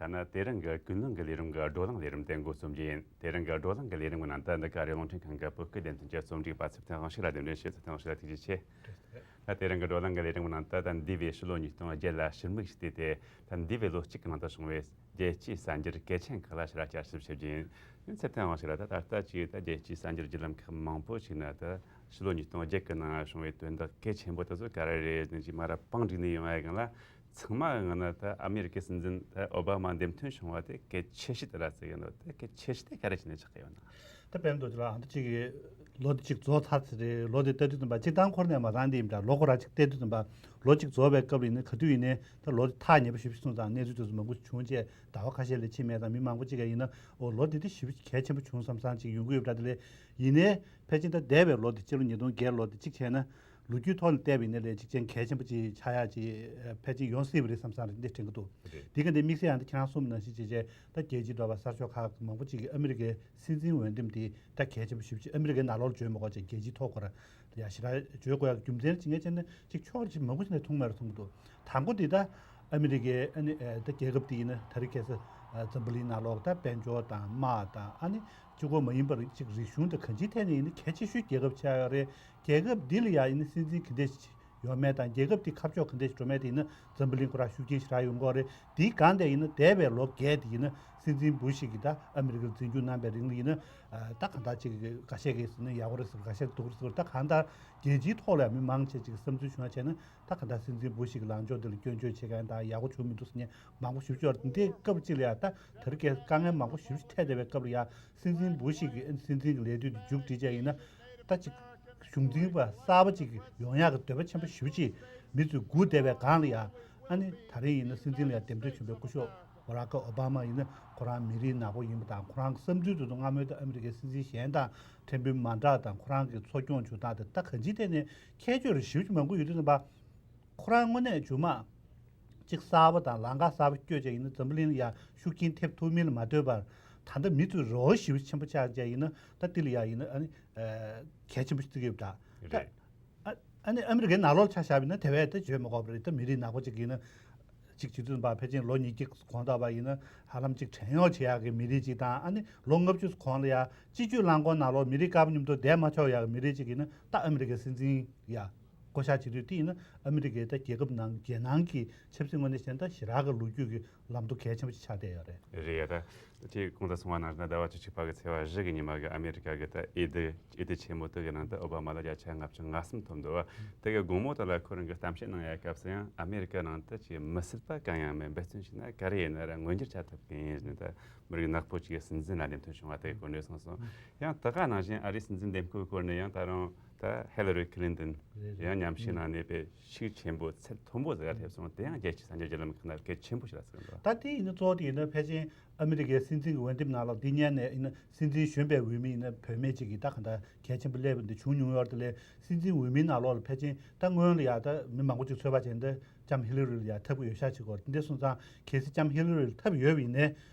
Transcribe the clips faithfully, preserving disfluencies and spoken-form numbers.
ཐ་ན་དེ་རིང་གི་ཀུན་གླེང་གི་ལས་རིམ་གྱི་བགྲོ་གླེང་ལས་རིམ་དེ་འགོ་རྩོམ་རྒྱུ་ཡིན། དེ་རིང་གི་བགྲོ་གླེང་གི་ལས་རིམ་གྱི་ནང་དུ་འདི་ག་རེ་རླུང་འཕྲིན་ཁང་གི་བོད་སྐད་སྡེ་ཚན་གྱི་རྩོམ་སྒྲིག་པ་ཚེ་བརྟན་དབང་ཕྱུག་ལགས་གདན་འདྲེན་ཞུས། ཚེ་བརྟན་དབང་ཕྱུག་ལགས་ཐུགས་རྗེ་ཆེ། ད་དེ་རིང་གི་བགྲོ་གླེང་གི་ལས་རིམ་གྱི་ནང་དུ་ད་འདས་པའི་ཕྱི་ལོ་ཉིས་སྟོང་བརྒྱད་ལ་ཕྱིར་མིག་ཞིག་བལྟས་ཏེ། ད་འདས་པའི་ལོ་གཅིག་གི་ནང་དུ་བྱུང་བའི་རྒྱལ་སྤྱིའི་གསར་འགྱུར་གལ་ཆེན་ཁག་ལ་ཞིབ་ཕྲ་བསྐྱར་ཞིབ་ཞུ་རྒྱུ་ཡིན། ཚེ་བརྟན་དབང་ཕྱུག་ལགས། ད་ད་ལྟ་ཅིག་ད་རྒྱལ་སྤྱིའི་གསར་འགྱུར་བརྒྱུད་ལམ་ཁག་མང་པོ་ཞིག་ནས་ད་ཕྱི་ལོ་ཉིས་སྟོང་བརྒྱད་གི་ནང་བྱུང་བའི་དོན་དག་གལ་ཆེན་པོ་དེ་ཚོ་ག་རེ་རེད་ཟེར་ཅིག་མར་པང་བསྒྲིགས་ནས་ཡོང་བའི་སྒང་ལ། ཚང་མ་ངོས་ནས་ད་ཨ་མི་རི་ཀའི་སྲིད་འཛིན་ད་ཨོ་བྷ་མ་འདེམས་ཐོན་བྱུང་བ་དེ་གལ་ཆེ་ཤོས་དེ་རེད་ཟེར་གི་འདུག་དེ་གལ་ཆེ་ཤོས་དེ་ག་རེ་བྱས་ནས་ཆགས་ཀྱི་ཡོད་ན། ད་དཔེར་ན་ལོ་དེ་ཅིག་གི་ལོ་དེ་གཅིག་རྫོགས་ཚར་ཚར་རེད། ལོ་དེ་ལྟ་དུས་ཙམ་པ་སྤྱིར་བཏང་ཁོ་རང་ནས་མ་བཏང་དེ་ཡིན་འདྲ། ལོ་ཁོ་རང་ཅིག་ལྟ་དུས་ཙམ་པ་ལོ་གཅིག་རྫོགས་པའི་སྐབས་ལ་ཡིན་ན་ག་དུས་ཡིན་ནའི་ད་ལོ་དེ་ཐག་ཉེ་པོ་ཞེ་པོ་ཅིག་སོང་ཙང་གནས་ཚུལ་དེ་ཚོ་མང་པོ་བྱུང་བྱས་ཟླ་བ་ཁ་ཤས་ལས་ཕྱིན་མེད་ཙང་མི་མང་པོ་ཅིག་ག་ཡིན་ན་ཨོ་ལོ་དེ་དེ་ཞེ་པོ་གལ་ཆེན་པོ་བྱུང་བསམ་བསམ་ཅིག་ཡོང་གི་ཡོད་འདྲ། དེ་ལས་ཡིན་ནའི་ཕལ་ཆེར་ད་འདས་པའི་ལོ་དེ་སྤྱི་ལོ་ཉིས་སྟོང་བརྒྱད་ལོ་དེ་གཅིག་བྱས་ན། ལོ་རྒྱུས་ཐོག་ནས་བལྟས་པ་ཡིན་ན་ལས་གཅིག་ཅན་གལ་ཆེན་པོ་ཅིག་ཆགས་ཡག་ཅིག་ཕལ་ཆེར་ཡོང་སྲིད་པ་རེད་བསམ་བསམ་རེད་འདི་དྲན་གྱི་འདུག་རེད། འདི་ག་འདི་དམིགས་བསལ་ཡང་འདི་ཁྱེད་རང་གསུངས་པ་ནང་བཞིན་བྱས་བྱས་ད་རྒྱལ་སྤྱིའི་འགྲོ་བ་གསར་ཤོག་ཁག་མང་པོ་ཅིག་གིས་ཨ་མི་རི་ཀའི་སྲིད་འཛིན་འོས་འདེམས་འདི་ད་གལ་ཆེན་པོ་ཞེ་པོ་ཅིག་ཨ་མི་རི་ཀའི་ནང་ལོགས་ལ་བརྗོད་མི་དགོས་ཅིག་རྒྱལ་སྤྱིའི་ཐོག་ཁོ་ར་ཡ་ཞེ་དྲག་བརྗོད་དགོས་ཡག་རྒྱུ་མཚན་ཅིག་ངས་བྱས་ན་ཅིག་ཕྱོགས་རིས་མང་པོ་ཞིག་ནས་མཐོང་མེད་པ་མཐོང་གི་འདུག་དང་པོ་འདི་ད་ཨ་མི་རི་ཀའི་ཨ་ནི་ཨ་ད་རྒྱལ་ཁབ་འདི་ཡིན་ན་ད་རེས་ཁ་སང་ཨ་འཛམ་བུ་གླིང་ནང་ལོགས་ད་དཔལ་འབྱོར་དང་དམག་དང་ཨ་ནི་གཅིག་པོ་མ་ཡིན་པར་ཅིག་རིག་གཞུང་དང་གང་ཅིའི་ཐད་ནས་ཡིན་ན་གལ་ཆེ་ཤོས་རྒྱལ་ཁབ་ཆགས་ཡོད་རེད། རྒྱལ་ཁབ་འདི་ལ་ཡང་ཡིན་ན་སྲིད་འཛིན་ག་འདྲས་ཡོད་མེད་དང་རྒྱལ་ཁབ་འདི་ཁ་ཕྱོགས་ག་འདྲས་འགྲོ་མེད་དེ་ཡིན་ན་འཛམ་བུ་གླིང་ཁོ་རང་ཤུགས་རྐྱེན་ཞེ་དྲག་ཡོང་གི་རེད། དེའི་སྒང་དེ་ཡིན་ན་འདས་པའི་ལོ་བརྒྱད་དེ་ཡིན་ན་སྲིད་འཛིན་བུ་ཤི་གིས་ད་ཨ་མི་རི་ཀར་འཛིན་སྐྱོང་གནང་པའི་རིང་ལ་ཡིན་ན་ད་གང་ལྟར་ཅིག་འགའ་ཤས་ཀྱིས་ཟེར་ན་ཡག་པོ་རེད་ཟེར། འགའ་ཤས་སྡུག་རེད་ཟེར། ད་གང་ལྟར་རྒྱལ་སྤྱིའི་ཐོག་ལ་ཡང་མི་མང་ཆེ་ཅིག་བསམ་ཚུལ་བྱུང་བ་བྱས་ན་ད་གང་ལྟར་སྲིད་འཛིན་བུ་ཤི་གི་ལངས་ཕྱོགས་འདི་ལ་སྐྱོན་བརྗོད་བྱེད་མཁན་དང་ཡག་པོ་བྱུང་མི་འདུག་ཟེར་མཁན་མང་པོ་ཞེ་པོ་ཅིག་ཡོད་རེད། འདི་སྐབས་གཅིག་ལ་ཡང་ད་དེ་རིང་ཁ་སང་དཀའ་ངལ་མང་པོ་ཞེ་པོ་ཅིག་འཕྲད་བསྡད་པའི་སྐབས་ལ་ཡང་སྲིད་འཛིན་བུ་ཤི་གི་སྲིད་འཛིན་གྱི་ལས་དུས་འདི་མཇུག་སྒྲིལ་བྱས་ཡིན་ན་ད་ཅིག་གཞུང་འཛིན་པ་གསར་པ་ཅིག་ཡོང་ཡག་གི་འདོད་པ་ཆེན་པོ་ཞེ་པོ་ཅིག་མི་ཚོས་སྒུག་བསྡད་པའི་སྒང་ལ་ཡང་ཨ་ནི་ད་རེས་ཡིན་ན་སྲིད་འཛིན་ལ་ཡང་འདེམས་ཐོན་བྱུང་བའི་སྐུ་ཞབས་བྷ་རག་ཨོ་བྷ་མ་ཡིན་ན་ཁོ་རང་མི་རིགས་ནག་པོ་ཡིན་པ་དང་ཁོ་རང་གི་བསམ་ཚུལ་དེ་ཚོ་སྔ་མོའི་ད་ཨ་མི་རི་ཀའི་སྲིད་འཛིན་གཞན་དང་ཕྲན་བུ་མ་འདྲ་དང་ཁོ་རང་གི་འཚོ་སྐྱོང་བྱུང་སྟངས་དེ་ད་གང་ཅིའི་ཐད་ནས་ཁྱད་ཆོས་རེ་ཞེ་པོ་ཅིག་མང་པོ་ཡོད་དུས་ཙམ་པ། ཁོ་རང་དངོས་གནས་མཇུག་མ་གཅིག་གསར་པ་དང་ལམ་ཁ་གསར་པ་བསྐྱོད་བྱས་ཡིན་ན་འཛམ་བུ་གླིང་ལ་ཡང་ཤུགས་རྐྱེན་ཐེབས་ཐུབ་མིན་ལ་མ་ལྟོས་པར་ད་ལྟ་མི་ཚོས་རེ་བ་ཞེ་པོ་ཆེན་པོ་ཆགས་བྱས་ཡིན་ན་ད་འདི་ལ་ཡང་ཡིན་ན་ཨ་ནི་གལ་ཆེན་པོ་ཞིག་བརྩི་གི་ཡོད་ད། ད་རེད། ཨ་ཨ་ནི་ཨ་མི་རི་ཀའི་ནང་ལོགས་ཆ་བཞག་པ་ཡིན་ན་དེ་བས་ད་བརྗོད་མི་དགོས་པ་རེད། ད་མི་རིགས་ནག་པོ་ཅིག་ཡིན་ན་ཅིག་བྱེད་དུས་ཙམ་པ་ཕལ་ཆེར་ལོ་ཉིས་བརྒྱ་གོང་དག་པ་ཡིན་ན་ཧ་ལམ་ཅིག་བྲན་གཡོག་བྱེད་ཡག་གི་མི་རིགས་ཅིག་དང་ཨ་ནི་ལོ་ལྔ་བཅུ་གོང་ལ་ཡང་སྤྱི་སྤྱོད་རླངས་འཁོར་ནང་ལོགས་མི་རིགས་དཀར་པོ་མཉམ་དུ་བསྡད་མ་ཆོག་ཡག་གི་མི་རིགས་ཅིག་ཡིན་ན་ད་ཨ་མི་རི་ཀའི་སྲིད་འཛིན་ཡ། བསྐོ་བཞག་བྱེད་དུས་དེ་ཡིན་ན་ཨ་མི་རི་ཀའི་ད་རྒྱལ་ཁབ་ནང་རྒྱལ་ནང་གི་ཆབ་སྲིད་དངོས་གནས་བཤད་ན་ད་ཞེ་དྲག་གི་ལོ་རྒྱུས་ཀྱི་ལམ་ཐོ་གལ་ཆེན་པོ་ཞིག་ཆགས་བསྡད་ཡོད་རེད། རེད་ཡ། ད་ཅིག་གོང་དུ་གསུངས་པ་ནང་བཞིན་ཟླ་བ་བཅུ་གཅིག་པ་གི་ཚེས་པ་བཞི་གི་ཉི་མ་གི་ཨ་མི་རི་ཀ་གི་ད་འོས་བསྡུ་འོས་བསྡུ་ཆེན་མོ་དེ་གི་ནང་དུ་ཨོ་བྷ་མ་ལ་བརྒྱ་ཆ་ལྔ་བཅུ་ང་གསུམ་ཐོབ་འདུག་བ། དེ་གི་དགོང་མོ་དེ་ལ་ཁོ་རང་གི་གཏམ་བཤད་གནང་ཡ་སྐབས་སུ་ཡང་ཨ་མི་རི་ཀ་ནང་དུ་ཅིག་མི་སྲིད་པ་གང་ཡང་མེད། འབད་བརྩོན་བྱས་ན་ག་རེ་ཡིན་ན་ར་མངོན་འགྱུར་བྱ་ཐུབ་མཁན་ཡིན་ཟེར་ནས་ད་མི་རིགས་ནག་པོ་ཅིག་གི་སྲིད་འཛིན་ལ་འདེམས་ཐོན་བྱུང་བ་དེ་གི་སྐོར་ནས་གསུངས་སོང་། ཡང་ད་ག་ནང་བཞིན་ཨ་རིའི་སྲིད་འཛིན་འདེམས་བསྐོའི་སྐོར་ནས་ཡང་ད་རུང་། ད་ཧེ་ལ་རི་ཁི་ལིན་ཏོན་རེད་རེད། ཡང་ཉམས་ཞིབ་གནང་ནས་པའི་ཤུགས་ཆེན་པོ་ཚད་མཐོན་པོ་ཟིག་ལ་ཐེབས་སོང་། དེ་ཡང་རྒྱལ་སྤྱིའི་གསར་འགྱུར་བརྒྱུད་ལམ་ཁག་ནང་གལ་ཆེན་པོ་ཞིག་ལ་ཟེར་གི་འདུག་ད་དེ་ཡིན་ན་གཙོ་བོ་དེ་ཡིན་ན་ཕལ་ཆེར་ཨ་མི་རི་ཀའི་སྲིད་འཛིན་གྱི་འོས་འདེམས་ནང་ལ་འདི་སྔོན་ནས་ཡིན་ན་སྲིད་འཛིན་གཞོན་པའི་འོས་མི་ཡིན་ན་བུད་མེད་ཅིག་གིས་ད་ག་འདྲ་གལ་ཆེན་པོ་སླེབས་པ་འདི་བྱུང་མྱོང་ཡོད་རེད། དེ་ལས་སྲིད་འཛིན་འོས་མིའི་ནང་ལོགས་ལ་ཕལ་ཆེར་ད་སྔོན་ལ་ཡ་ད་མི་མང་པོ་ཅིག་ཚོད་དཔག་བྱས་ན་ད་ལྕམ་ཧི་ལ་རི་ལ་ཡ་ཐབས་ཀྱི་འོས་ཤག་བྱེད་དགོས་རེད། འདི་འདྲ་སོང་ཙང་གལ་སྲིད་ལྕམ་ཧི་ལ་རི་ལ་ཐབས་ཡོད་པ་ཡིན་ནའི་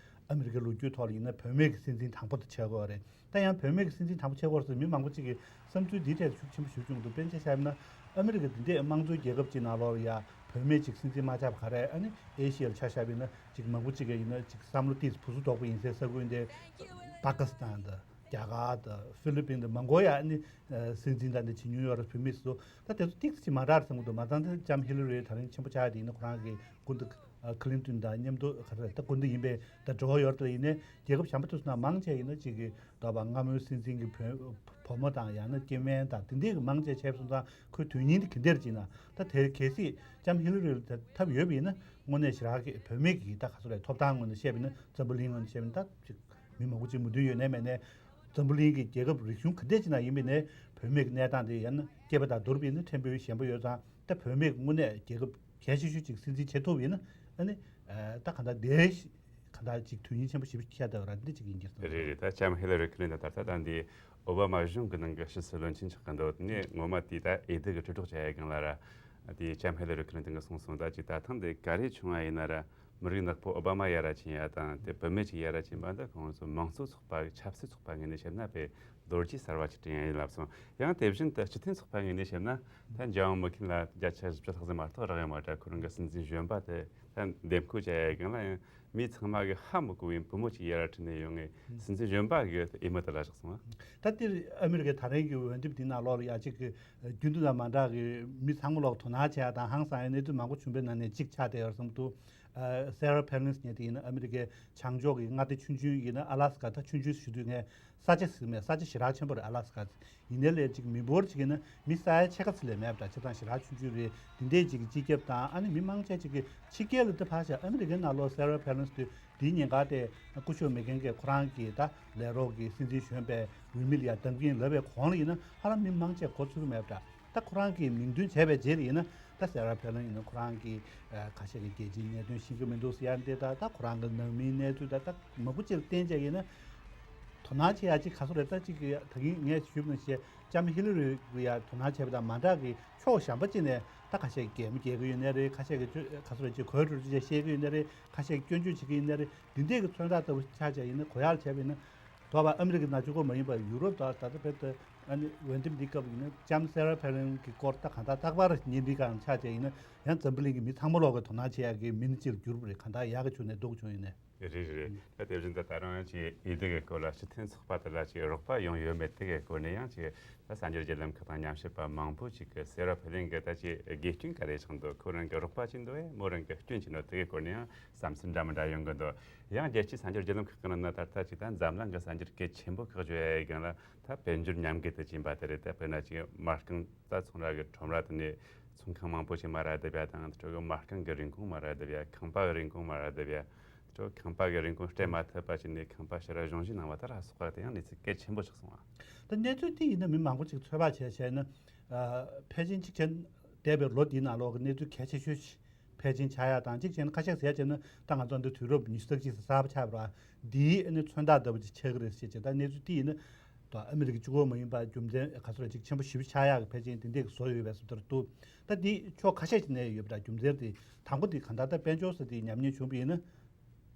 ཨ་མི་རི་ཀའི་ལོ་རྒྱུས་ཐོག་ལ་ཡིན་ན་བུད་མེད་ཀྱི་སྲིད་འཛིན་དང་པོ་དེ་ཆགས་དགོས་རེད། ད་ཡང་བུད་མེད་ཀྱི་སྲིད་འཛིན་དང་པོ་ཆགས་སྐོར་སུ་མི་མང་པོ་གཅིག་གིས་བསམ་ཚུལ་འདིའི་ཐད་ཤུགས་ཆེན་པོ་ཞུ་བྱུང་འདུག་དཔེར་ན་ཆ་བཞག་ན་ཨ་མི་རི་ཀ་འདི་འདྲའི་དམངས་གཙོའི་རྒྱལ་ཁབ་ཅིག་ནང་ལོགས་ལ་ཡ་བུད་མེད་ཅིག་སྲིད་འཛིན་མ་ཆགས་པ་ག་རེ། ཨ་ནི་ཨེ་ཤི་ཡ་ལ་ཆ་བཞག་པ་ཡིན་ན་ཅིག་མང་པོ་གཅིག་གིས་ཡིན་ན་ཅིག་བསམ་བློ་ཏོག་ཙམ་བུ་ཚུགས་དོག་པོ་ཡིན་སའི་ས་ཁུལ་འདི་པ་ཀི་སི་ཐན་དང་རྒྱ་གར་དང་ཧྥི་ལི་པིན་དང་མང་པོ་ཡ་ཨ་ནི་སྲིད་འཛིན་དང་འདི་བྱེད་མྱོང་ཡོད་རེད། བུད་མེད་ཚོ་ད་དེ་ཚོ་ཏོག་ཙམ་ཅིག་མ་འདྲ་རེད་བསམ་གྱི་འདུག་མ་ཚང་ད་ལྕམ་ཧི་ལ་རི་ད་རིང་ཆེན་པོ་ཆགས་ཡ་དེ་ཡིན་ན་ཁོ་རང་གི་སྐུ་མདུན་ཁི་ལིན་ཏོན་དང་མཉམ་དུ་ག་རེ་ད་སྐུ་མདུན་ཡིན་པས་ད་འགྲོ་བ་ཡོད་རེད། ཡིན་ནའི་རྒྱལ་ཁབ་གཞན་པ་དུ་སོང་ན་མང་ཆེ་ཡིན་ན་གཅིག་གི་ད་བ་སྔ་མོའི་སྲིད་འཛིན་གྱི་བུ་བུ་མོ་དང་ཡང་ན་སྐྱེ་དམན་དང་དེ་འདྲས་ཀྱི་མང་ཆེ་བྱས་སོང་ཙང་ཁོའི་དོན་སྙིང་དེ་ག་འདྲས་ཅིག་ན་ད་དེར་གལ་སྲིད་ལྕམ་ཧི་ལ་རི་ལ་ད་ཐབས་ཡོད་པ་ཡིན་ན་དངོས་གནས་ཞེ་དྲག་གི་བུད་མེད་ཀྱི་ད་ག་ཚོད་རེད་ཐོབ་ཐང་ངོས་ནས་བཤད་པ་ཡིན་ན་འཛམ་བུ་གླིང་ངོས་ནས་བཤད་པ་ཡིན་ན་ད་ཅིག་མི་མང་པོ་ཅིག་མོས་མཐུན་ཡོད་ནའི་མེད་ནའི་འཛམ་བུ་གླིང་གི་རྒྱལ་ཁབ་རིག་གཞུང་ག་འདྲས་ཅིག་ན་ཡིན་པ་ཡིན་ནའི་བུད་མེད་ཀྱི་གནས་སྟངས་དེ་ཡང་ན་སྐྱེས་པ་དང་བསྡུར་བ་ཡིན་ན་ཕྲན་བུ་ཞན་པོ་ཡོད་ཙང་། ད་བུད་མེད་དངོས་གནས་རྒྱལ་ཁབ་གལ་ཆེ་ཤོས་ཅིག་སྲིད་འཛིན་བྱེད་ཐུབ་ཡིན་ན་ཨ་ནི་ད་གང་ལྟར་དེ་གང་ལྟར་ཅིག་དོན་སྙིང་ཆེན་པོ་ཞེ་པོ་ཁྱེར་བསྡད་ཡོད་ར་འདི་ཅིག་ཡིན་གྱི་རེད། རེད་རེད། ད་ལྕམ་ཧི་ལ་རི་ཁི་ལིན་ཏོན་ད་ལྟ་ད་འདི་ཨོ་བྷ་མ་གཞུང་གི་ནང་གི་ཕྱི་སྲིད་བློན་ཆེན་ཆགས་ཀྱི་འདུག་ངས་ངོ་མ་དེ་ད་འོས་བསྡུ་གི་དྲིལ་སྒྲོག་བྱ་ཡ་སྒང་ལ་ར་དེ་ལྕམ་ཧི་ལ་རི་ཁི་ལིན་ཏོན་གི་གསུངས་སོང་། ད་ཅིག་ད་ཐེངས་འདི་ག་རེ་བྱུང་བ་ཡིན་ན་ར་མི་རིགས་ནག་པོ་ཨོ་བྷ་མ་ཡ་ར་ཕྱིན་ཡ་དང་དེ་བུད་མེད་ཅིག་ཡ་ར་ཕྱིན་པ་འདི་ཁོང་ཚོ་མང་གཙོ་ཚོགས་པ་ཆབ་སྲིད་ཚོགས་པ་ངོས་ནས་བཤད་ན་དཔེ་ལོ་རྒྱུས་གསར་བ་ཅིག་བསྐྲུན་ཡ་ཡིན་ལབ་སོང་། ཡང་དེ་བཞིན་དུ་སྤྱི་མཐུན་ཚོགས་པ་ངོས་ནས་བཤད་ན་ད་འཇམ་དབྱངས་མུ་ཁེན་ལ་བརྒྱ་ཆ་བཞི་བཅུ་ལྷག་ཙམ་མ་གཏོགས་རག་ཡོད་མ་རེད། ཁོ་རང་གི་སྲིད་འཛིན་གཞོན་པ་དེ་ད་འདེམས་བསྐོ་བྱ་ཡ་སྒང་ལ་ཡང་ མི་ཚང་མ་གི་ཧ་མི་གོ་བའི་བུ་མོ་ཅིག་ཡར་ཁྲིད་ནས་ཡོང་ངས་སྲིད་འཛིན་གཞོན་པ་གི་འོས་མི་དེ་ལ་བཞག་སོང་ང་། ད་འདིར་ཨ་མི་རི་ཀའི་ད་རིང་གི་འོས་འདེམས་འདི་ནང་ལོགས་ལ་ཡ་གཅིག་གི་རྒྱུན་དུ་དང་མ་འདྲ་གི་མི་ཚང་མ་ལོག་དོ་སྣང་བྱས་དང་ཧང་སང་ཡ་གནས་ཚུལ་མང་པོ་བྱུང་པའི་ནང་ནས་གཅིག་ཆགས་བསྡད་ཡོད་བསམ་འདུག་ཨ་སེ་ར་ཕེ་ལིན་ཟེར་མཁན་དེ་ཡིན་ན་ཨ་མི་རི་ཀའི་བྱང་ཕྱོགས་ཀྱི་མངའ་སྡེ་ཆུང་ཆུང་ཡིན་ན་ཨ་ལ་སི་ཀ་ད་ཆུང་ཆུང་ཞུ་དུས་ངས་ས་ཆ་ཟིག་མེད། ས་ཆ་ཞེ་དྲག་ཆེན་པོ་རེད། ཨ་ལ་སི་ཀ་ཡིན་ནའི་ལས་ཅིག་མི་འབོར་ཅིག་ཡིན་ན་མི་ས་ཡ་ཕྱེད་ཀ་ཙམ་ལས་མེད་པ་འདྲ། བྱས་ཙང་ཞེ་དྲག་ཆུང་ཆུང་རེད། དེ་འདྲས་ཅིག་གི་སྤྱི་ཁྱབ་དང་ཨ་ནི་མི་མང་ཆེ་ཅིག་གི་ཕྱི་རྒྱལ་ལ་འདི་ཕར་བཞག་ཨ་མི་རི་ཀའི་ནང་ལོགས་སེ་ར་ཕེ་ལིན་ཟེར་དུས་དེའི་ཉེན་ཁ་དེ་སྐུ་ཞབས་མེག་གྷན་གྱིས་ཁོ་རང་གི་ད་ལས་རོགས་ཀྱི་སྲིད་འཛིན་གཞོན་པའི་འོས་མི་ལ་ཡ་གདམ་གྱིན་ལབ་པའི་གོང་ལ་ཡིན་ན་ཧ་ལམ་མི་མང་ཆེ་མགོ་ཚོད་ཀྱི་མེད་པ་འདྲ། ད་ཁོ་རང་གིས་མིང་འདོན་བྱས་པའི་རྗེས་ལ་ཡིན་ན་ད་སེ་ར་ཕེ་ལིན་ཡིན་ན་ཁོ་རང་གིས་ཨ་ཁ་ཤས་ཀྱི་རྒྱལ་སྤྱིའི་གནད་དོན་ཤེས་ཀྱི་མི་འདུག་ཟེར་ཡ་འདི་ད་ད་ཁོ་རང་གི་ནང་མིའི་གནས་ཚུལ་ད་ད་མང་པོ་ཅིག་ལ་བརྟེན་བྱས་ཡིན་ན་དོ་སྣང་བྱེད་ཡ་ཅིག་ག་ཚོད་རེད། ད་ཅིག་གི་ད་གིན་ངས་ཞུས་པ་ནང་བཞིན་ལྕམ་ཧི་ལི་རི་ལ་ཡ་དོ་སྣང་བྱས་པ་དང་མ་འདྲ་གི་ཕྱོགས་གཞན་པ་ཅིག་ནས་ད་ཁ་ཤས་ཀྱིས་གད་མོ་བགད་ཀྱི་ཡོད་ནའི་རེད། ཁ་ཤས་ཀྱིས་ཚོད་ག་ཚོད་རེད་ཅིག་གོས་འགྲོ་རྒྱུ་ཅིག་བཤད་ཀྱི་ཡོད་ནའི་རེད། ཁ་ཤས་ཀྱིས་སྐྱོན་བརྗོད་བྱེད་ཀྱི་ཡོད་ནའི་རེད། འདི་འདྲས་ཀྱི་མཚོན་རྟགས་ལྟ་བུ་ཆགས་བྱས་ཡིན་ན་གོ་ཡག་བྱས་པ་ཡིན་ན། དོ་བ་ཨ་མི་རི་ཀའི་ནང་གཅིག་པོ་མ་ཡིན་པར་ཡུ་རོབ་དང་ད་ལྟ་བར་དུ་ཨ་ནི་འོས་འདེམས་འདི་སྐབས་ཡིན་ན་ལྕམ་སེ་ར་ཕེ་ལིན་གྱི་སྐོར་ད་གང་ལྟར་རྟག་པར་ཉིན་འདི་གང་ཆགས་བྱས་ཡིན་ན་ཡང་འཛམ་བུ་གླིང་གི་མི་ཚང་མ་ལོག་གི་དོ་སྣང་བྱེད་ཡག་གི་མི་སྣ་གཅིག་ལ་གྱུར་པ་རེད། གང་ལྟར་ཡག་གི་བྱུང་ནས་སྡུག་བྱུང་ཡིན་ནས། རེད་རེད་རེད། ད་དེ་བཞིན་དུ་ད་རུང་ཅིག་ཡི་གེ་གི་སྐོར་ལ་སྤྱི་མཐུན་ཚོགས་པ་དེ་ལ་ཅིག་རོགས་པ་ཡོང་ཡོད་མེད་དེ་གའི་སྐོར་ནས་ཡང་ཅིག་ད་གསར་འགྱུར་བརྒྱུད་ལམ་ཁག་དང་ཉམས་ཞིབ་པ་མང་པོ་ཅིག་གིས་སེ་ར་ཕེ་ལིན་གྱི་ད་ཅིག་དགེ་སྐྱོན་ག་རེ་བྱུང་འདུག་ཁོ་རང་གི་རོགས་པ་ཅིག་འདུག་བས་མོ་རང་གི་སྐྱོན་ཅིག་འདུག་དེ་གའི་སྐོར་ནས་ཡང་བསམ་ཚུལ་འདྲ་མི་འདྲ་ཡོང་གི་འདུག་ཡང་རྒྱལ་སྤྱིའི་གསར་འགྱུར་བརྒྱུད་ལམ་ཁག་གི་ནང་ན་ད་ལྟ་ཅིག་ད་འཛམ་གླིང་གི་གསར་འགྱུར་གལ་ཆེན་པོ་ཁག་བརྗོད་ཡ་ཡི་སྒང་ལ་ད་དཔལ་འབྱོར་ཉམས་རྒུད་དུ་ཕྱིན་པ་དེ་རེད། ད་དཔེར་ན་ཅིག་མ་རྐང་ད་ཚོང་ར་གི་ཁྲོམ་ར་དེ་ནས་ཚོང་ཁང་མང་པོ་ཞིག་མ་ར་བརྡབས་ཡ་དང་དེ་ཚོ་གི་མ་རྐང་གི་རིན་གོང་མ་ར་བརྡབས་ཡ། ཁང་པ་གི་རིན་གོང་མ་ར་བརྡབས་ཡ། དེ་ཚོ་ཁང་པ་གི་རིན་གོང་སྤྲད་མ་ཐུབ་པ་བྱས་ནས་ཁང་པ་ཕྱིར་ར་གཞུང་བཞེས་གནང་བ་ད་ལ་སོགས་པ་དེ་ཡང་གནས་ཚུལ་གལ་ཆེན་པོ་ཆགས་སོང་ང་། ད་གནས་ཚུལ་དེ་ཡིན་ན་མི་མང་པོ་ཅིག་ཚོད་དཔག་བྱས་བྱས་ན་ཨ་ཕལ་ཆེར་གཅིག་བྱས་ན་འདས་པའི་ལོ་འདིའི་ནང་ལོགས་ཀྱི་གནས་ཚུལ་གལ་ཆེ་ཤོས་ཤིག་ཕལ་ཆེར་ཆགས་ཡ་དང་གཅིག་བྱས་ན་ཁ་ཤས་ཟེར་ཡ་བྱས་ན་ད་ང་ཚོ་འདི་དུས་རབས་ཉི་ཤུ་རྩ་གཅིག་ཟེར་གསར་པ་ཆགས་པ་ར་འདིའི་ཨ་ནི་མཚོན་རྟགས་ལྟ་བུ་ཅིག་ཆགས་ཀྱི་རེད་ཟེར་བྱས་ད་གནས་ཚུལ་དེ་ཡིན་ན། ད་ཨ་མི་རི་ཀ་གཅིག་པོ་མ་ཡིན་པར་རྒྱུ་མཚན་ག་ཚོད་ཅིག་ཆེན་པོ་ཞེ་པོ་ཆགས་ཡག་གི་ཕལ་ཆེར་དེ་འདྲས་ཀྱི་བཟོ་ཡོད་པའི་བཟོ་ལྟར་འདུག་ད་འདི་ཕྱོགས་ཁ་ཤས་ཅིག་ནས་ཡོད་པ་འདྲ། རྒྱུ་མཚན་དེ་དང་པོ་དེ་གང་ལྟར་ད་དཔལ་འབྱོར་ཟེར་དེ་ཉམས་ཉེས་བྱུང་བ་ཡིན་ན།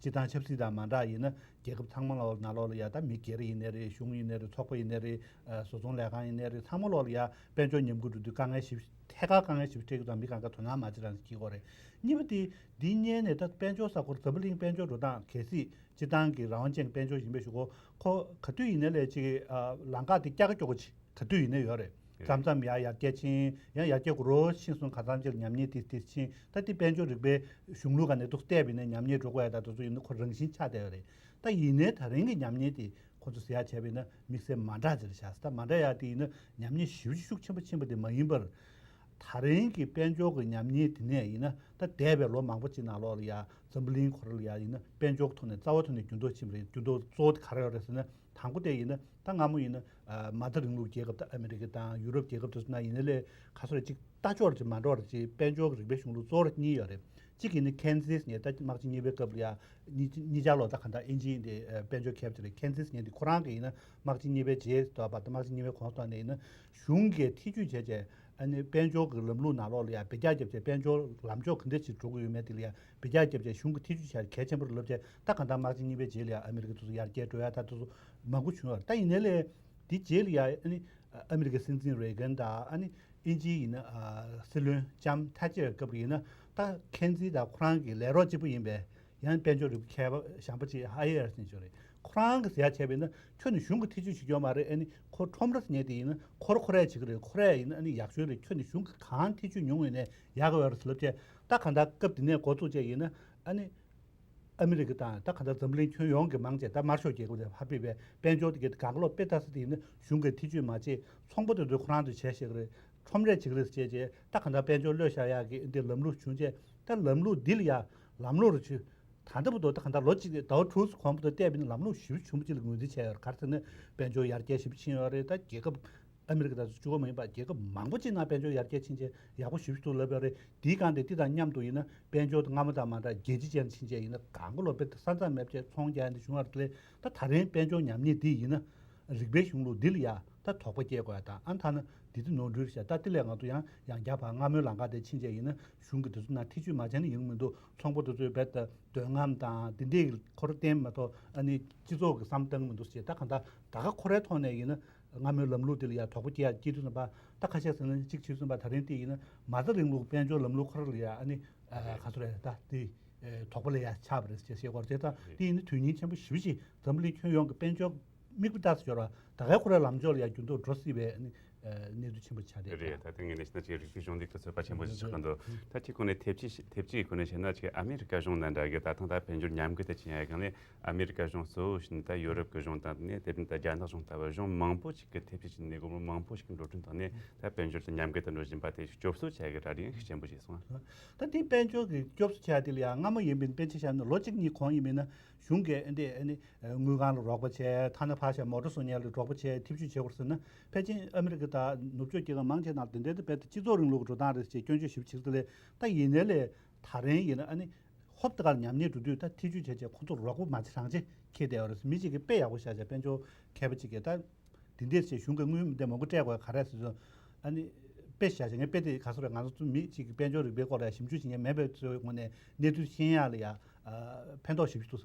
སྤྱི་བཏང་ཆབ་སྲིད་དང་མ་འདྲ་ཡིན་ན་རྒྱལ་ཁབ་ཚང་མ་ལ་ནང་ལོགས་ལ་ཡ་ད་མི་སྒེར་ཡིན་ནའི་རེད། གཞུང་ཡིན་ནའི་རེད། ཚོགས་པ་ཡིན་ནའི་རེད། ཨ་བཟོ་ཚོང་ལས་ཁང་ཡིན་ནའི་རེད། ཚང་མ་ལོགས་ལ་ཡ་དཔལ་འབྱོར་ཉམས་རྒུད་འགྲོ་དུས་དཀའ་ངལ་ཞེ་པོ་ཐད་ཀར་དཀའ་ངལ་ཞེ་པོ་འཕྲད་ཀྱི་འདུག་མི་གང་ག་དོ་སྣང་མ་བྱེད་རང་ཞིག་སྐྱེ་གི་རེད། གཉིས་པ་དེ་འདི་སྔོན་ནས་ད་དཔལ་འབྱོར་ས་ཁུལ་འཛམ་བུ་གླིང་དཔལ་འབྱོར་འགྲོ་སྟངས་གལ་སྲིད་སྤྱི་བཏང་གི་རང་དབང་ཅན་དཔལ་འབྱོར་ཡིན་པའི་གཞུག་གུ་ཁོ་ག་དུས་ཡིན་ནའི་ལས་ཅིག་ཨ་ལམ་ཁ་དེ་སྐྱ་ཀ་སྐྱོ་ཀ་ཅིག་ག་དུས་ཡིན་ནའི་ཡོད་རེད། མཚམས་མཚམས་ཡར་ཡར་རྒྱས་ཕྱིན་ཡང་ཡར་རྒྱས་རུ་ཕྱིན་སོང་། གང་འཚམ་ཅིག་ལ་ཉམས་ཉེས་དེ་དེ་ཕྱིན། ད་དེ་དཔལ་འབྱོར་རིག་པའི་གཞུང་ལུགས་ག་ནས་ཏོག་བལྟས་པ་ཡིན་ན་ཉམས་ཉེས་འགྲོ་དགོས་ཡ་ད་དེ་ཚོ་ཡིན་ན་ཁོ་རང་བཞིན་ཆགས་བསྡད་ཡོད་རེད། ད་ཡིན་ནའི་ད་རིང་གི་ཉམས་ཉེས་དེ་ཁོ་ཚོ་ཟེར་ཡ་བྱས་པ་ཡིན་ན་དམིགས་བསལ་མ་འདྲ་ཅིག་རེད་ཤག་ད་མ་འདྲ་ཡ་དེ་ཡིན་ན་ཉམས་ཉེས་ཞེ་པོ་ཅིག་ཤུགས་ཆེན་པོ་ཕྱིན་པ་དེ་མ་ཡིན་པར། ད་རིང་གི་དཔལ་འབྱོར་གྱི་ཉམས་ཉེས་དེ་ནས་ཡིན་ན་ད་འདས་པའི་ལོ་མང་པོ་ཅིག་ནང་ལོགས་ལ་ཡ་འཛམ་བུ་གླིང་ཁོ་ར་ལ་ཡ་ཡིན་ན་དཔལ་འབྱོར་ཐོག་ནས་རྩ་བའི་ཐོག་ནས་འགྱུར་ལྡོག་ཕྱིན་པ་རེད། འགྱུར་ལྡོག་གཙོ་བོ་དེ་ག་རེ་ཡོད་རེད་ཟེར་ན། དང་པོ་དེ་ཡིན་ན་ད་སྔ་མོ་ཡིན་ན་ཨ་མ་རྩ་རིང་ལུགས་རྒྱལ་ཁབ་དང་ཨ་མི་རི་ཀ་དང་ཡུ་རོབ་རྒྱལ་ཁབ་དེ་ཚོ་ནང་ཡིན་ན་ལས་ག་ཚོད་ཅིག་ལྟ་ཕྱོགས་ཅིག་མ་འདྲ་བ་ཅིག་དཔལ་འབྱོར་གྱི་རིག་པའི་གཞུང་ལུགས་གཙོ་བོ་གཉིས་ཡོད་རེད། གཅིག་ཡིན་ན་ཁེན་ཛིས་ནས་ད་དམག་ཆེན་གཉིས་པའི་སྐབས་ལ་ཡ་གཉིས་གཉིས་ཆར་ལོ་ད་ག་འདྲ་ཨིན་ཇི་ཡིན་དེ་ཨ་དཔལ་འབྱོར་ཁེབས་ཅིག་རེད། ཁེན་ཛིས་ནས་དེ་ཁོ་རང་གི་ཡིན་ན་དམག་ཆེན་གཉིས་པའི་རྗེས་དང་པ་དང་དམག་ཆེན་གཉིས་པའི་གོང་དུ་ནས་ཡིན་ན་གཞུང་གིས་ཐེ་ཇུས་བྱས་བྱས་ཨ་ནི་དཔལ་འབྱོར་གྱི་ལམ་ལུགས་ནང་ལོགས་ལ་ཡ་བེད་སྤྱོད་བརྒྱབ་བྱས་དཔལ་འབྱོར་ལམ་ཕྱོགས་ག་འདྲ་ཞིག་འགྲོ་གི་ཡོད་མེད་དེ་ལ་ཡ་བེད་སྤྱོད་བརྒྱབ་བྱས་གཞུང་གིས་ཐེ་ཇུས་བྱས་གལ་ཆེན་པོར་ལབ་བྱས་ད་ག་འདྲ་དམག་ཆེན་གཉིས་པའི་རྗེས་ལ་ཡ་ཨ་མི་རི་ཀ་དེ་ཚོ་ཡར་རྒྱས་འགྲོ་ཡ་ད་དེ་ཚོ་མང་པོ་བྱུང་ཡོད་རེད། ད་ཡིན་ནའི་ལས་དེ་རྗེས་ལ་ཡ་ཨ་ནི་ཨ་མི་རི་ཀའི་སྲིད་འཛིན་རེ་གན་དང་ཨ་ནི་ཨིན་ཇིའི་ཡིན་ན་ཨ་སྲིད་བློན་ལྕམ་ཐ་ཅེར་སྐབས་ཡིན་ན་ད་ཁེན་ཛི་དང་ཁོ་རང་གི་ལས་རོགས་གཅིག་པུ་ཡིན་པས། ཡང་དཔལ་འབྱོར་རིག་པའི་མཁས་པ་གཞན་པ་ཅིག་ཧ་ཡེ་ཨར་ཟེར་མཁན་ཅིག་ཡོད་རེད། ཁོ་རང་གི་ཟེར་ཡ་བྱས་པ་ཡིན་ན་ཁྱོད་ནི་གཞུང་གི་ཐེ་ཇུས་བྱེད་ཀྱི་ཡོད་མ་རེད། ཨ་ནི་ཁོ་ཁྲོམ་ར་ཟེར་མཁན་དེ་ཡིན་ན་ཁོ་ར་ཁོ་རས་བྱེད་ཀྱི་རེད། ཁོ་རས་ཡིན་ན་ཨ་ནི་ཡག་ཤོས་རེད། ཁྱོད་ནི་གཞུང་གི་གང་ཐེ་ཇུས་མྱོང་ཡོད་ནའི་ཡག་གི་ཡོད་རེད་ཟེར་ལབ་བྱས་ད་གང་ལྟར་སྐབས་དེ་ནས་འགོ་བཙུགས་བྱས་ཡིན་ན་ཨ་ནི་ཨ་མི་རི་ཀ་དང་ད་གང་ལྟར་འཛམ་གླིང་ཁྱོན་ཡོངས་ཀྱི་མང་ཆེ་ད་དམར་ཤོག་རྒྱལ་ཁབ་དེ་ཧ་པི་བའི་དཔལ་འབྱོར་དེ་གའི་གང་ག་ལོག་དཔེ་ལྟ་ས་དེ་ཡིན་ན་གཞུང་གི་ཐེ་ཇུས་མ་བྱེད། ཚོང་པ་དེ་ཚོས་ཁོ་རང་ཚོས་བྱས་བཞག་གི་རེད། ཁྲོམ་རས་བྱེད་ཀྱི་རེད་ཟེར་བྱས་བྱས་ད་གང་ལྟར་དཔལ་འབྱོར་གློད་བཞག་ཡག་གི་འདི་ལམ་ལུགས་བྱུང་བྱས་ད་ལམ་ལུགས་འདི་ལ་ཡ་ལམ་ལུགས་རུ་ཆུ། ད་ལྟ་བར་དུ་ད་གང་ལྟར་ལོ་གཅིག་ཟླ་བ་དྲུག་གོང་བར་དུ་བལྟས་པ་ཡིན་ན་ལམ་ལུགས་ཞེ་པོ་ཆེན་པོ་ཅིག་ལ་ངོས་འཛིན་བྱས་ཡོད་རེད། ག་རེ་ཟེར་ན་དཔལ་འབྱོར་ཡར་རྒྱས་ཞེ་པོ་ཕྱིན་ཡོད་རེད། ད་རྒྱལ་ཁབ་ཨ་མི་རི་ཀ་དང་གཅིག་པོ་མ་ཡིན་པར་རྒྱལ་ཁབ་མང་པོ་ཅིག་ནང་དཔལ་འབྱོར་ཡར་རྒྱས་ཕྱིན་བྱས་ཡག་པོ་ཞེ་པོ་ཅིག་འདུག་ལབ་ཡོད་རེད། དེའི་སྒང་དེ་དེ་དང་མཉམ་དུ་ཡིན་ན་དཔལ་འབྱོར་དེ་སྔ་མ་དང་མ་འདྲ་རྒྱལ་སྤྱི་ཅན་ཕྱིན་བྱས་ཡིན་ན་གང་ག་ལོ་དཔེ་ས་མཚམས་མེད་བྱས་ཚོང་རྒྱག་ཡ་འདི་བྱུང་བ་རེད། ད་ད་རིང་དཔལ་འབྱོར་ཉམས་ཉེས་འདི་ཡིན་ན། རིག་པའི་གཞུང་ལུགས་འདི་ལ་ཡ་ད་དོགས་པ་སྐྱེ་དགོས་ཡ་དང་ཨ་ཐ་ན་འདི་དུས་ནོར་འཁྲུལ་བྱ་ད་དེ་ལས་ང་ཚོ་ཡང་ཡང་བསྐྱར་བར་སྔ་མོའི་ལམ་ཁ་དེ་ཕྱིན་བྱས་ཡིན་ན་གཞུང་གི་དེ་ཚོ་ནང་ཐེ་ཇུས་མ་བྱས་ན་ཡོང་མི་འདུག་ཚོང་པ་དེ་ཚོས་རྦད་དེ་འདོད་རྔམ་དང་དེ་འདྲའི་ཁོ་ར་བརྟེན་མ་གཏོགས་ཨ་ནི་སྤྱི་ཚོགས་ཀྱི་བསམ་བཏང་མི་འདུག་ཟེར། ད་གང་ལྟར་ད་ག་ཁོ་རའི་ཐོག་ནས་ཡིན་ན་སྔ་མོའི་ལམ་ལུགས་དེ་ལ་ཡ་དོགས་པ་སྐྱེ་ཡ་སྐྱེ་དུས་ཙམ་པ་ད་ཁ་ཤས་ཟེར་ན་གཅིག་བྱས་ཙམ་པ་ད་རིང་དེ་ཡིན་ན་མ་རྩ་རིང་ལུགས་དཔལ་འབྱོར་ལམ་ལུགས་ཁོ་ར་ལ་ཡ་ཨ་ནི་ག་ཚོད་རེད་ད་དེ། ཨེ་དོགས་པ་ལ་ཡ་ཆགས་པ་རེད་ཅེས་བཤད་སྐོར་དེ་དང་། དེ་ཡིན་ན་དོན་སྙིང་ཆེན་པོ་ཞེ་པོ་ཅིག་འཛམ་བུ་གླིང་ཁྱོན་ཡོངས་ཀྱི་དཔལ་འབྱོར་མིག་དཔེ་ལྟ་ས་འབྱོར་བ་ད་གའི་ཁོ་རའི་ལམ་ཕྱོགས་ལ་ཡ་འགྱུར་ལྡོག་འགྲོ་སྲིད་པའི་ཨ་ནི་ཨེ་གནས་ཚུལ་ཆེན་པོ་ཆགས་རེད། རེད། ད་དེ་ངས་ནས་བྱས་ན་ཅིག་རིག་པའི་གཞུང་ལུགས་དང་ཚོད་དཔག་ཆེན་པོ་ཞིག་ཆགས་ཀྱི་འདུག་ད་ཁྱེད་ཁོ་ནས་ཐེབས་ཅིག་ཐེབས་ཅིག་གི་ཁོ་ནས་བཤད་ན་ཅིག་ཨ་མེ་རི་ཀ་གཞུང་ནང་འདྲ་གི་ད་ཐེངས་ད་དཔལ་འབྱོར་ཉམས་རྒུད་དེ་ཕྱིན་ཡ་གང་ལས། ཨ་མེ་རི་ཀ་གཞུང་གཙོ་བོ་བྱས་ནས་ད་ཡོ་རོབ་ཀྱི་གཞུང་དང་ནས་དེ་བཞིན་ད་རྒྱ་ནག་གཞུང་ལྟ་བུ་གཞུང་མང་པོ་ཞིག་གི་ཐེབས་ཤིག་བྱས་ནས་སྒོར་མོ་མང་པོ་ཞིག་གི་འགྲོ་གྲོན་བཏང་ནས་ད་དཔལ་འབྱོར་དེ་ཉམས་རྒུད་དུ་འགྲོ་བཞིན་པ་དེ་སྐྱོབ་གསོ་བྱ་གི་ར་རིང་ཤུགས་ཆེན་པོ་ཞིག་སོང་། ད་དེ་དཔལ་འབྱོར་གྱི་སྐྱོབ་གསོ་བྱ་དེ་ལ་ཡང་སྔ་མོ་ཡིན་པའི་དཔེར་ཆ་བཞག་ན་ལོ་གཅིག་གཉིས་གོང་ཡིན་པས་ན་གཞུང་གིས་འདི་ནི་དངུལ་ཁང་ལ་རོགས་པ་བྱས། ཐ་ན་ཕར་བཞག་མོ་ཊ་བཟོ་མཁན་ལ་རོགས་པ་བྱས་ཐེབས་ཇུས་བྱེད་དགོས་ཟེར་ན། ཕལ་ཆེར་ཨ་མི་རི་ཀ་དང་ནུབ་ཕྱོགས་རྒྱལ་ཁབ་མང་ཆེ་ནང་དེ་འདྲའི་དཔེ་དེ་སྤྱི་ཚོགས་རིང་ལུགས་ཀྱི་འགྲོ་སྟངས་རེད་ཅེས་སྐྱོན་བརྗོད་ཞིབ་བྱེད་ཀྱི་ལས། ད་ཡིན་ནའི་ལས་ད་རིང་ཡིན་ན་ཨ་ནི། ཧོབ་ཏེ་གར་ཉམས་ཉེས་འགྲོ་དུས་ད་ཐེ་ཇུས་བྱས་བྱས་ཁོང་ཚོར་རོགས་པ་མ་བྱེད་རང་བྱེད་ཁྱེར་བསྡད་ཡོད་རེད། མི་གཅིག་གིས་དཔེ་ཡག་པོ་བཞག་བྱས་དཔལ་འབྱོར་མཁས་པ་གཅིག་གིས་ད་དེ་འདྲས་བྱས་གཞུང་གི་དངུལ་འདི་མང་པོ་སྤྲད་དགོས་ག་རེ་ཟེར་ཚོ། ཨ་ནི་དཔེ་བཞག་བྱས་ངས་དཔེ་དེ་ག་ཚོད་རེད། ང་ཚོ་མི་གཅིག་གིས་དཔལ་འབྱོར་རིག་པའི་སྐོར་ལ་ཞིབ་འཇུག་བྱེད་མཁན་མེད་པའི་ཚོའི་ངོས་ནས་གནས་ཚུལ་ཤེས་ཡག་ལ་ཡ་ཕན་ཐོགས་ཞིབ་ཞིག་འདུག་བསམ།